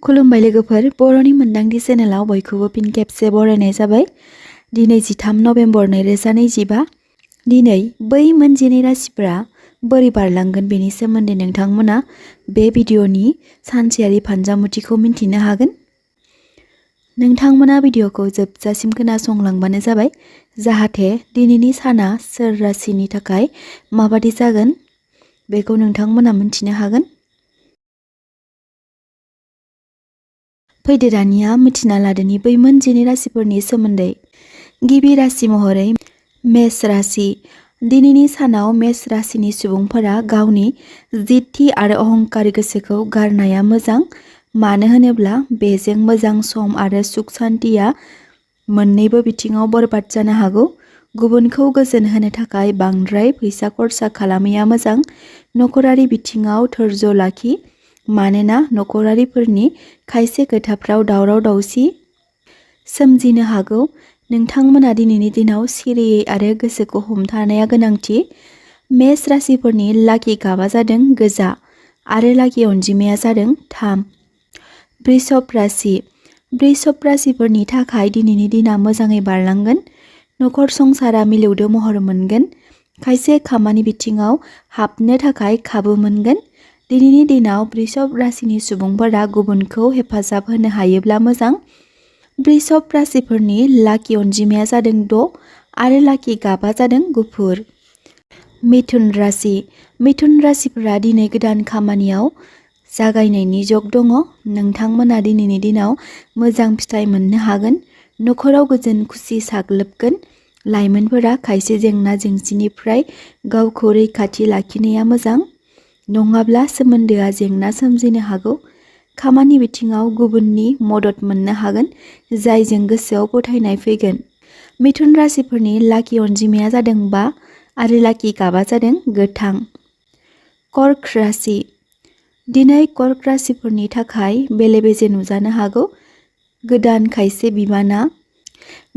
खुलुमबाय लोगोफोर, बर'नि मोनदांथि चेनेलाव बयखौबो फिन खेबसे बरायनाय जाबाय। दिनै 13 नभेम्बर 2025। दिनै बै मोनजिनै राशिफोरा बोरै बारलांगोन बेनि सोमोन्दै नोंथांमोना बे भिडिअनि सानसेयारि फानजामुथिखौ मिन्थिनो हागोन। नोंथांमोना भिडिअखौ जोबजासिम खोनासंलांबानो जाबाय, जाहाथे दिनैनि साना सोर राशिनि थाखाय माबादि जागोन बेखौ नोंथांमोना मिन्थिनो हागोन। फैदो दानिया मिथिना लादोनि बै मोनजिनै राशिफोरनि सोमोन्दै। गिबि राशि महरै मेष राशि। दिनैनि सानाव मेष राशिनि सुबुंफोरा गावनि जिद्दि आरो अहंकारि गोसोखौ गारनाया मोजां, मानो होनोब्ला बेजों मोजां सम आरो सुख सान्तिया मोन्नैबो बिथिङाव बरबाद जानो हागौ। गुबुनखौ गोजोन होनो थाखाय बांद्राय फैसा खरसा खालामैया मोजां। नखरारि बिथिङाव धैर्य लाखि, मानोना नखरारिफोरनि खायसे खोथाफ्राव दावराव दावसि सोमजिनो हागौ। नोंथांमोना दिनैनि दिनाव सिरियै आरो गोसोखौ हमथानाया गोनांथि। मेष राशिफोरनि लाकि गाबा जादों गोजा आरो लाकि अनजिमाया जादों 3। वृषभ राशि। वृषभ राशिफोरनि थाखाय दिनैनि दिना मोजाङै बारलांगोन। नखर संसारा मिलौदो महर मोनगोन। खायसे खामानि बिथिङाव हाबनो थाखाय खाबु मोनगोन। दिनैनि दिनाव वृषभ राशिनि सुबुंफोरा गुबुनखौ हेफाजाब होनो हायोब्ला मोजां। वृषभ राशिफोरनि लाकि अनजिमाया जादों 6 आरो लाकि गाबा जादों गुफुर। मिथुन राशि। मिथुन राशिफोरा दिनै गोदान खामानियाव जागायनायनि जग दङ। नोंथांमोना दिनैनि दिनाव मोजां फिथाइ मोननो हागोन। नखराव गोजोन खुसि साग्लोबगोन। लाइमोनफोरा खायसे जेंना जेंसिनिफ्राय गावखौ रैखाथि लाखिनाया मोजां, नङाब्ला सोमोन्दोआ जेंना सोमजिनो हागौ। खामानि बिथिङाव गुबुननि मदद मोननो हागोन, जायजों गोसोआव फोथायनाय फैगोन। मिथुन राशिफोरनि लाकि अनजिमाया जादों 5 आरो लाकि गाबा जादों गोथां। कर्क राशि। दिनै कर्क राशिफोरनि थाखाय बेले बेजे नुजानो हागौ। गोदान खायसे बिबाना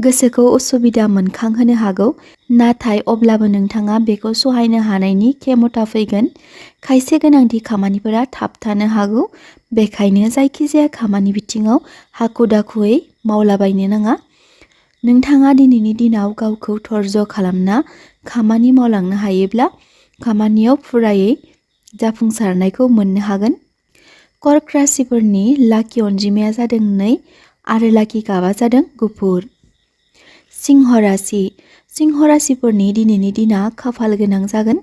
गोसोखौ उसुबिदा मोनखांहोनो हागौ, नाथाय अब्लाबो नोंथाङा बेखौ सहायनो हानायनि खेमता फैगोन। खायसे गोनांथि खामानिफोरा थाबथानो हागौ, बेखायनो जायखिजाया खामानि बिथिङाव हाखु दाखुयै मावलाबायनो नाङा। नोंथाङा दिनैनि दिनाव गावखौ धैर्य खालामना खामानि मावलांनो हायोब्ला खामानियाव फुरायै जाफुंसारनायखौ मोननो हागोन। कर्क राशिफोरनि लाकि अनजिमाया जादों 2 आरो लाकि गाबा जादों गुफुर। सिंह राशि। सिंह राशिफोरनि दिनैनि दिना खाफाल गोनां जागोन।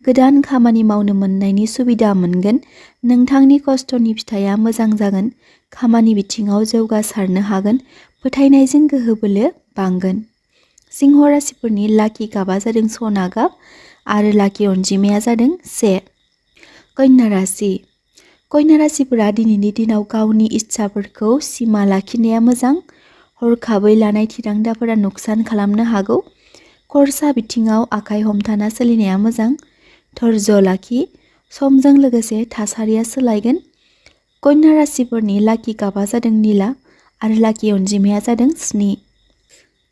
गोदान खामानि मावनो मोननायनि सुबिदा मोनगोन। नोंथांनि खस्थ'नि फिथाइया मोजां जागोन। खामानि बिथिङाव जौगासारनो हागोन। फोथायनायजों गोहो बोलो बांगोन। सिंह राशिफोरनि लाकि गाबा जादों सना गाब आरो लाकि अनजिमाया जादों 1। कन्या राशि। कन्या राशिफोरा दिनैनि दिनाव गावनि इच्छाफोरखौ सिमा लाखिनाया मोजां। हरखाबै लानाय थिरांथाफोरा नुकसान खालामनो हागौ। खरसा बिथिङाव आखाइ हमथाना सोलिनाया मोजां। धैर्य लाखि, समजों लोगोसे थासारिया सोलायगोन। कन्या राशिफोरनि लाकि गाबा जादों निला आरो लाकि अनजिमाया जादों 7।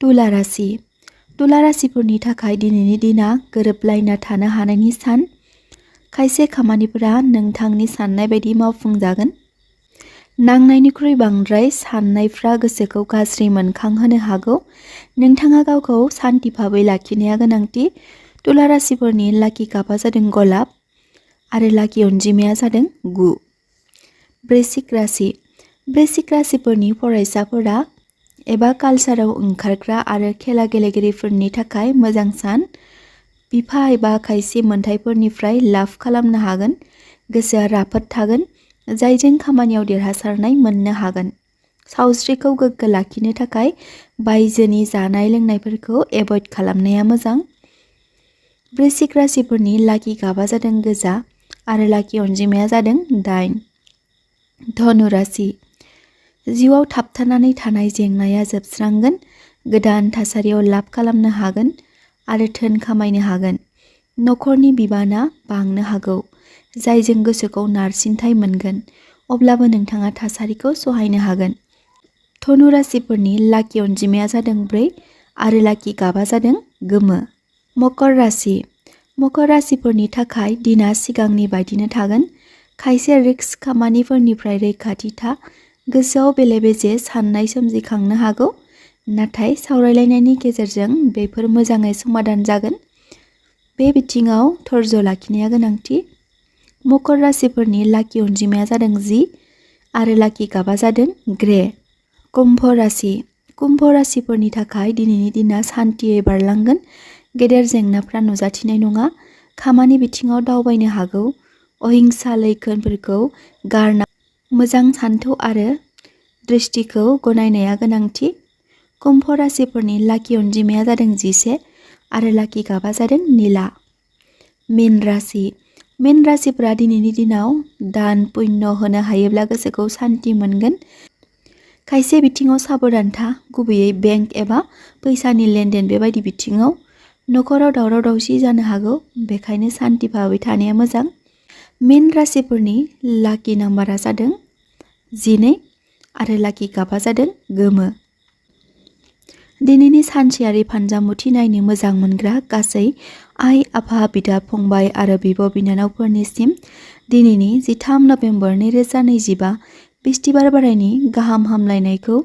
तुला राशि। तुला राशिफोरनि थाखाय दिनैनि दिना गोरोबलायना थानो हानायनि सान। खायसे खामानिफोरा नोंथांनि साननाय बायदि मावफुंजागोन। नांनायनिख्रुइ बांद्राय साननायफ्रा गोसोखौ गाज्रि मोनखांहोनो हागौ। नोंथाङा गावखौ सान्थि भाबै लाखिनाया गोनांथि। तुला राशिफोरनि लाकि गाबा जादों गलाब आरो लाकि अनजिमाया जादों 9। वृश्चिक राशि। वृश्चिक राशिफोरनि फरायसाफोरा एबा कालचाराव ओंखारग्रा आरो खेला गेलेगिरिफोरनि थाखाय मोजां सान। बिफा एबा खायसे मोनथायफोरनिफ्राय लाभ खालामनो हागोन। गोसोआ राफोद थागोन, जायजों खामानियाव देरहासारनाय मोननो हागोन। सावस्रिखौ गोग्गो लाखिनो थाखाय बायजोनि जानाय लोंनायफोरखौ एभयड खालामनाया मोजां। वृश्चिक राशिफोरनि लाकि गाबा जादों गोजा आरो लाकि अनजिमाया जादों 8। धनु राशि। जिउआव थाबथानानै थानाय जेंनाया जोबस्रांगोन। गोदान थासारियाव लाभ खालामनो हागोन आरो धोन खामायनो हागोन। नखरनि बिबाना बांनो हागौ, जायजों गोसोखौ नारसिनथाय मोनगोन, अब्लाबो नोंथाङा थासारिखौ सहायनो हागोन। धनु राशिफोरनि लाकि अनजिमाया जादों 4 आरो लाकि गाबा जादों गोमो। मकर राशि। मकर राशिफोरनि थाखाय दिना सिगांनि बायदिनो थागोन। खायसे रिस्क खामानिफोरनिफ्राय रैखाथि था। गोसोआव बेले-बेजे साननाय सोमजिखांनो हागौ, नाथाय सावरायलायनायनि गेजेरजों बेफोर मोजाङै समाधान जागोन। बे बिथिङाव धैर्य लाखिनाया गोनांथि। मकर राशिफोरनि लाकि अनजिमाया जादों 10 आरो लाकि गाबा जादों ग्रे। कुम्भ राशि। कुम्भ राशिफोरनि थाखाय दिनैनि दिना सान्थियै बारलांगोन। गेदेर जेंनाफ्रा नुजाथिनाय नङा। खामानि बिथिङाव दावबायनो हागौ। अहिंसा लैखोनफोरखौ गारना मोजां सान्थौ आरो दृष्टिखौ गनायनाया गोनांथि। कुम्भ राशिफोरनि लाकि अनजिमाया जादों 11 आरो लाकि गाबा जादों निला। मीन राशि। मीन राशिफोरा दिनैनि दिनाव दान पुण्य होनो हायोब्ला गोसोखौ सान्थि मोनगोन। खायसे बिथिङाव साबधानथा, गुबैयै बेंक एबा फैसानि लेनदेन बेबायदि बिथिङाव। नखराव दावराव-दावसि जानो हागौ, बेखायनो सान्थि भाबै थानाया मोजां। मीन राशिफोरनि लाकि नाम्बारा जादों 12 आरो लाकि गाबा जादों गोमो। दिनैनि सानसेयारि फानजामुथि नायनो मोजां मोनग्रा गासै आइ-आफा, बिदा-फंबाय आरो बिब'-बिनानावफोरनिसिम दिनैनि 13 नबेम्बर 2025 बिस्थिबार बारायनि गाहाम हामलायनायखौ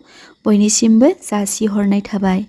बयनिसिमबो जासिहरनाय थाबाय।